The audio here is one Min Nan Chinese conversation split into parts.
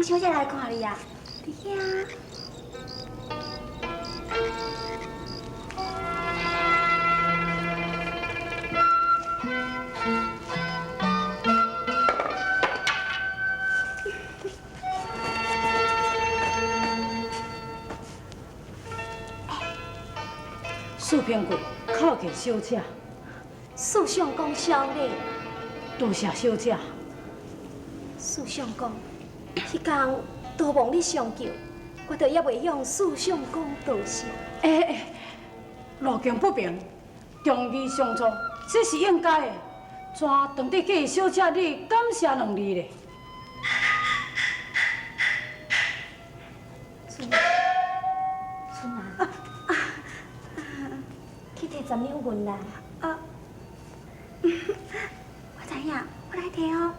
小姐來看你啊，佇遐。四平贵，叩见小姐。四相公小礼。多谢小姐。四相公，彼工多望你相救，我都犹未向四相公道谢。欸欸，路见不平，忠义相助，这是应该的。怎当得叫小姐你感谢两字咧？春春啊，去提10兩銀來。啊，我知影，我來提哦。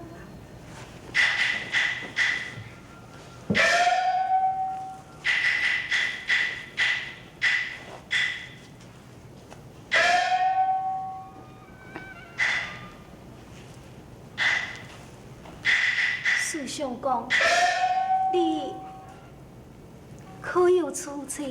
四相公，你可有此册？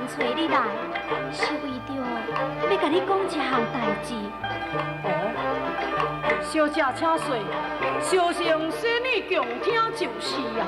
找你來，是為著欲共你講一項代誌。哦，小姐請說，小生洗耳恭聽就是啊。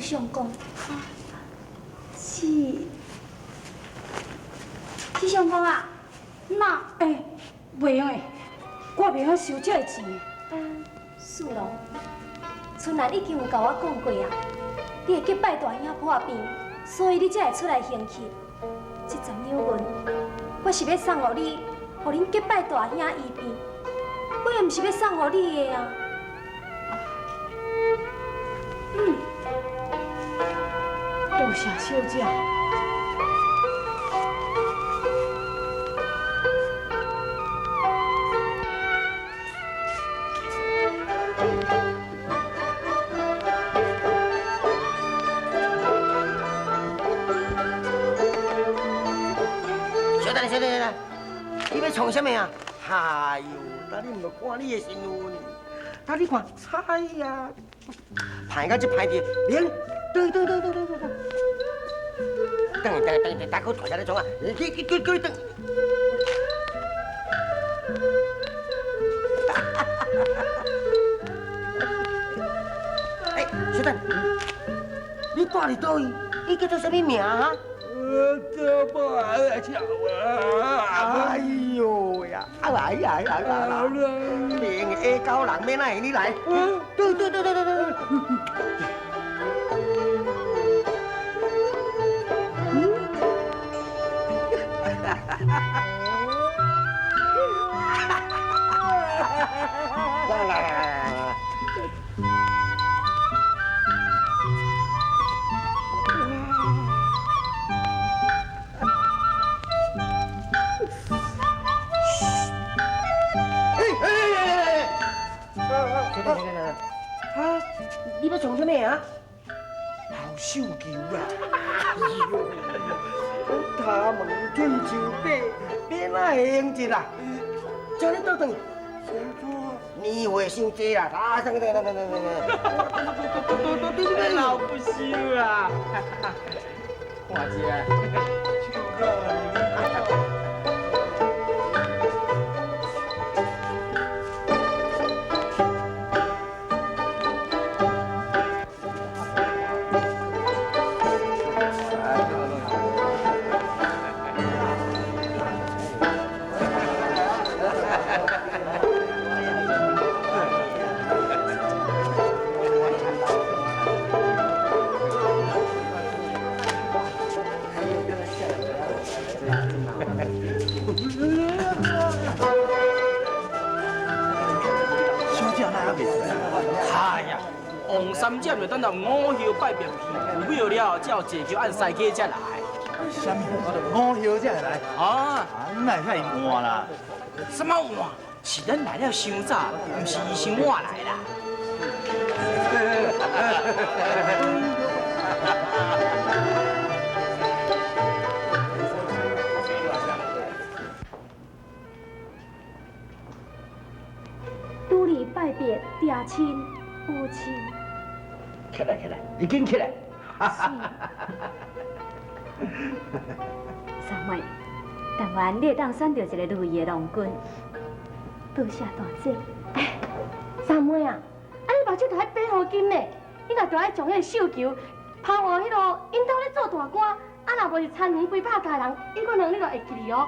相公。是，四相公啊，那欸，袂用的，我袂晓收这个钱。四郎，春兰已经有共我讲过啊，你会结拜大兄破病，所以你才会出来行乞。这十两银，我是欲送予你，予恁结拜大兄医病，我也毋是欲送予你的啊。嗯，多谢小姐。小等，小等，小等，你欲创啥物啊？哎哟，当你毋看你的身份，当你看，哎呀，歹到这歹地，免，转转转转转转，转转转转，大哥大声咧创啊！去去去去转。哎，小等，你住伫佗位？你叫做啥物名啊？哎呦呀！哎呀呀呀！连下狗人欲哪会你来？对对对对对对。来来来来。啊！你欲创啥物啊？抛绣球啦！哎呦，头毛退树底，欲哪会用得啦？叫你倒转。年岁伤济啦！啊，等等等等等等等，老不休啊！看这，手老。三点就等到五后拜别去，有了才有坐轿按西街才来。啥物？五后才会来？啊，哪会遐晚啦？什么晚？是咱来了伤早，毋是伊伤晚来啦。拄哩拜别爹亲母亲。起来起来，你紧起来！三妹，但愿你会当选著一个如意的郎君。多谢大姐。三妹啊，啊你目睭著爱白好金呢，你若著爱将彼个绣球抛予彼个𪜶兜咧做大官，啊若无是田园几百家人，伊可能你就会记哩哦。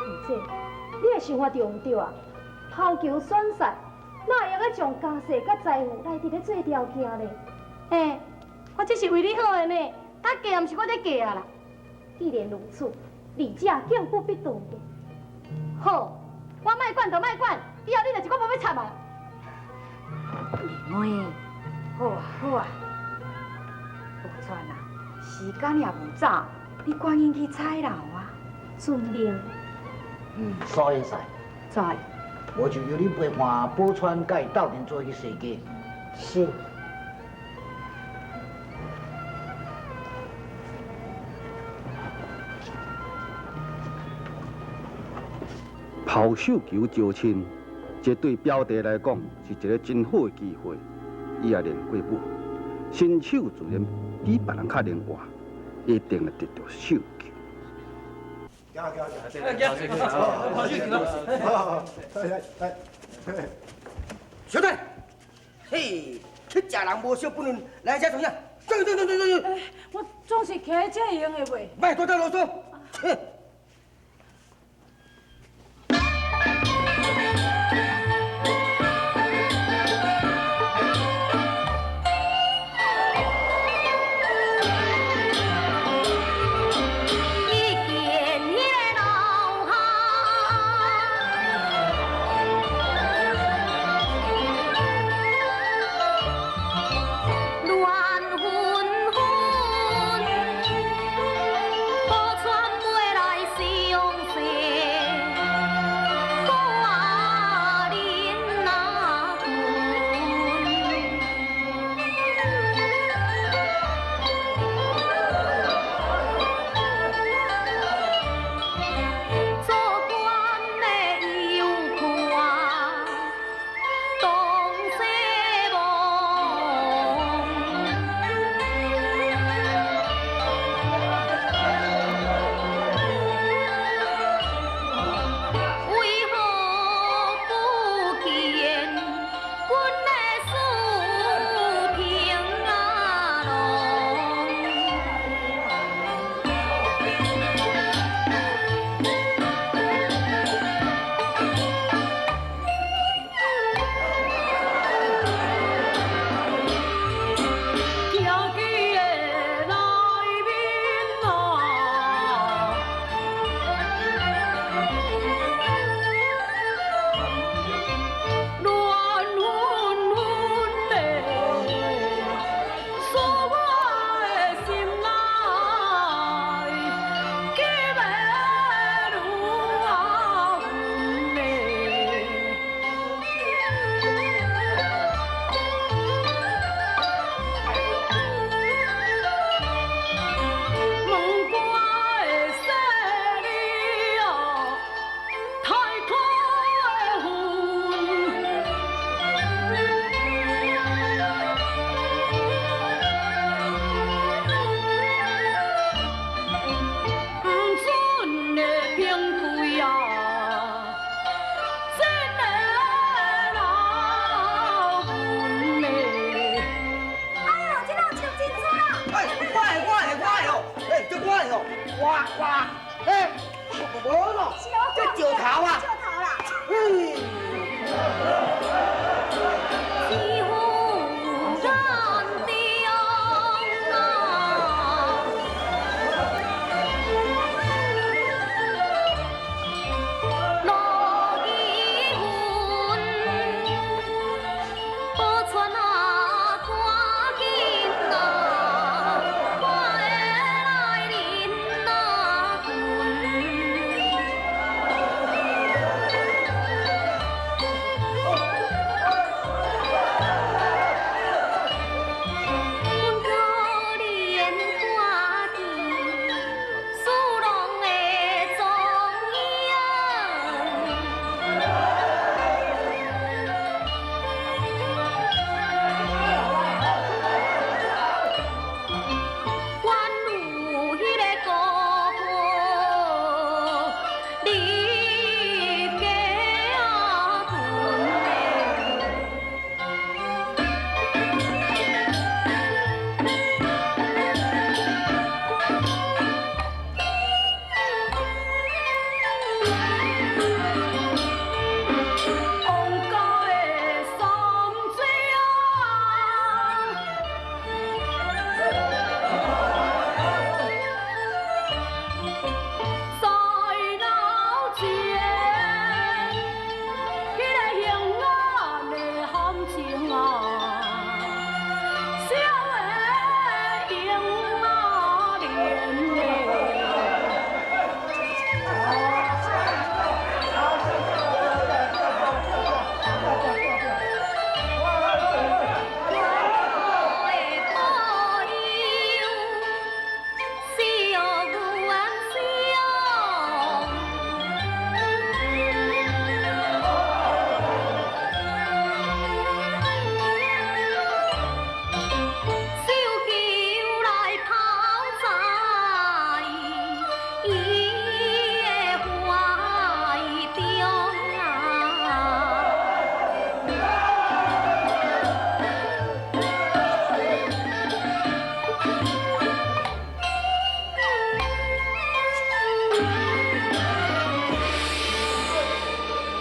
大姐，你的想法对毋对啊？抛球选赛，哪会用得将家世佮财富来伫咧做条件咧？嘿，我这是为你好的呢，他嫁毋是我咧嫁啊啦。既然如此，二者更不必多言。好，我莫管就莫管，以后你就是我无欲插啊。妹，好啊好啊，宝钏啊，时间也无早，你赶紧去采楼啊。遵命。嗯，苏元帅。在。我就由你陪伴宝钏佮伊斗阵做去西街。是。抛绣球招亲，这对表弟来讲是一个真好的机会。伊也练过武，身手自然比别人较灵活，一定会得著绣球。小弟，嘿，去食人无小本分，来遮创啥？对对对对对对。我总是徛这会用的袂？莫多多啰嗦。切。我，哎，无咯，这石头啊，